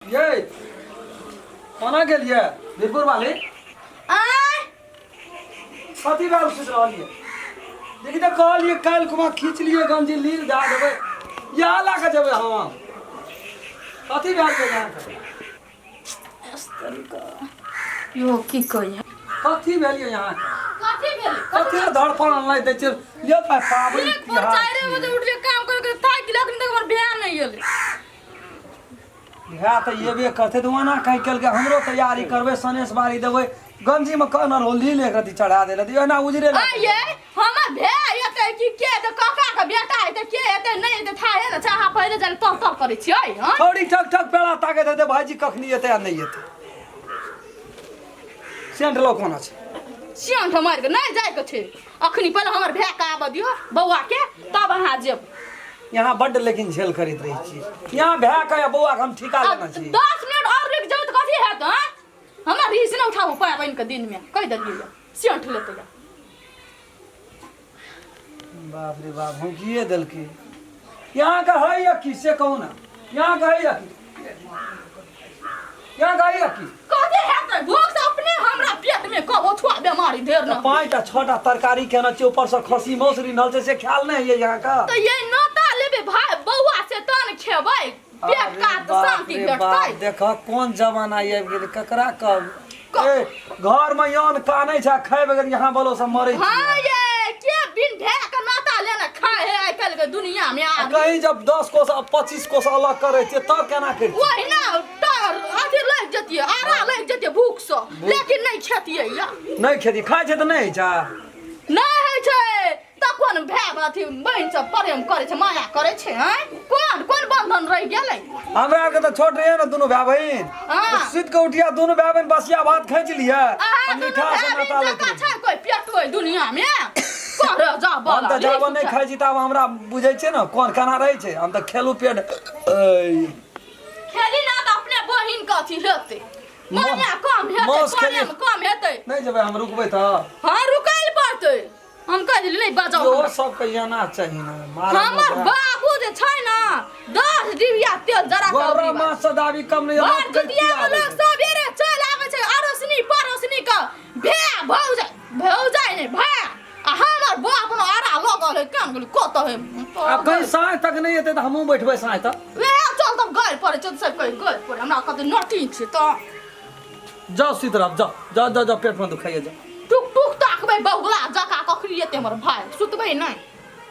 ये कोना गेलियै वीरपुर वाली? आय। कथी भेल सुति रहलियै? देखी तऽ कहलियै काल्हि खुमा खींच लियै गंजी लील दए देबै, इएह लए कऽ जेबै हम। कथी भेल छै अहाँके? यो की कहिए? कथी भेल यै अहाँके? कथी भेल? कथी लए धड़फड़ अनलाइ दै छै यौ? पाबनि एक भोर तिहार 4 बजे उठ के काम कर के थाकि गेल, अखन तक हमर बियाह नहि गेलै। इएह तऽ एबे करतै तऽ ओना कहि केलकै हमरो तैयारी करबै, सनेस बारी देबै। गंजीमे कहने रहौ लील एक रत्ती चढ़ा देले तऽ एना उजरे आ लागल। ये हमर भाय एतै कि के एतै, काका के बेटा एतै के एतै नहि एतै थाहे ने छै। अहाँ पहिले जाने तह तह करै छियै। हँ छौड़ी ठक ठक पेड़ा ताकैत हेतै भाईजी कखनी एतै आ नहि एतै। सेंट लऽ कोना छै? सियन मारि के नहि जाइके छै अखनी। पहिले हमर भाय के आबऽ दियौ, बौआ के, तब अहाँ जेब। यहाँ बड्ड लेकिन झेल करैत रहै छी। यहाँ भाय के या बौआ के हम ठीका लेने छी। 10 मिनट और रुकि जाउ तऽ कथी हेत? हँ हमरा रीस नहि उठाबू पाबनि के दिन में, कहि देलियै यऽ। सियन लेतै यऽ। बाप रे बाप, हम किए देलकै यहाँ के है या की से कहू ना। यहाँ के है या की? यहाँ के है या की? कथी हेतै? भूख से अपने हमरा पेट में कबो छुआ बेमारी ढेर न। 5टा 6टा तरकारी केना छै, ऊपर से खसी मांस रिन्हल छै, से ख्याल नहीं है यहाँ का? तऽ ये नोता लेबै भाय बौआ से तहन खेबै, पेट अरे काट बाप शांति रे भेटतै। बाप, देख कोन जमाना आबि गेलै, ककरा कहब। ए घर में यौन कानै छै खाय बगैर, यहाँ बोलो सब मरै हाँ छियै। ये के बिन भाय के नाता लेने खाए है आइ काल्हि के दुनिया में आ आदमी? कहीं जब 10 कोस आ 25 कोस अलग करै छियै तब केना करितियै? ओहिना तर अथी लागि जतियै, आरा लागि जतियै भूख से, लेकिन नहि खेतियै या। नहि खेती खाइ छै तऽ नहि होइ छै। नहि होइ छै तऽ कोन भाय अथी बहिन सब प्रेम करै छै, माया करै छै? आँय, कोन कोन बंधन रहि गेलै? हमरा आरके तऽ छोट रहियै ने दुनू भाय बहिन, हाँ। सुति कऽ उठिया दुनू भाय बहिन बसिया भात खींच लियै अहाँ आ दुनू मीठा भाय से बहिन नाता लैत जकाँ रहियै। छै कोइ पेटो एहि दुनिया में करे जा हम बला तऽ जाबऽ नहि खाइ छी ताबऽ हमरा बुझै छै ने कोन केना रहै छै। हम तऽ खेलू पेट ऐ। खेली ना तऽ अपने बहिन के अथी हेतै, माया कम हेतै, मांस खेली। प्रेम कम हेतै। नहि जेबै हम, रुकबै तऽ? हाँ, रुकै लए पड़तै। हम कहि देली नहि बजाउ इहो हमरा। सबके एना चाही ने मारा। हमर बाबू जे छै ने 10 डिबिया तेल जरा के गोरा अबरी माछ से दाबी कम नहीं। भर जितिया में लोग सबेरे चल आबै छै अड़ोसनी पड़ोसनी के भे भौजाइ, भौजाइ नहि भाय, आ हमर बाप ने आरा लगल है कान गेल कत है। आब कहीं साँझ तक नहीं एतै तऽ हमहूँ बैठबै साँझ तक। वएह चल तब गैर पड़ै छै सब कहि गैर पड़े हमरा कते नटी छै तऽ। जाओ सुति रहब, जाओ जाओ जाओ जाओ, पेट में दुखाइए जाओ। टुक टुक ताकबै बौगला जका कखनी एतै हमर भाय, सुतबै नहि।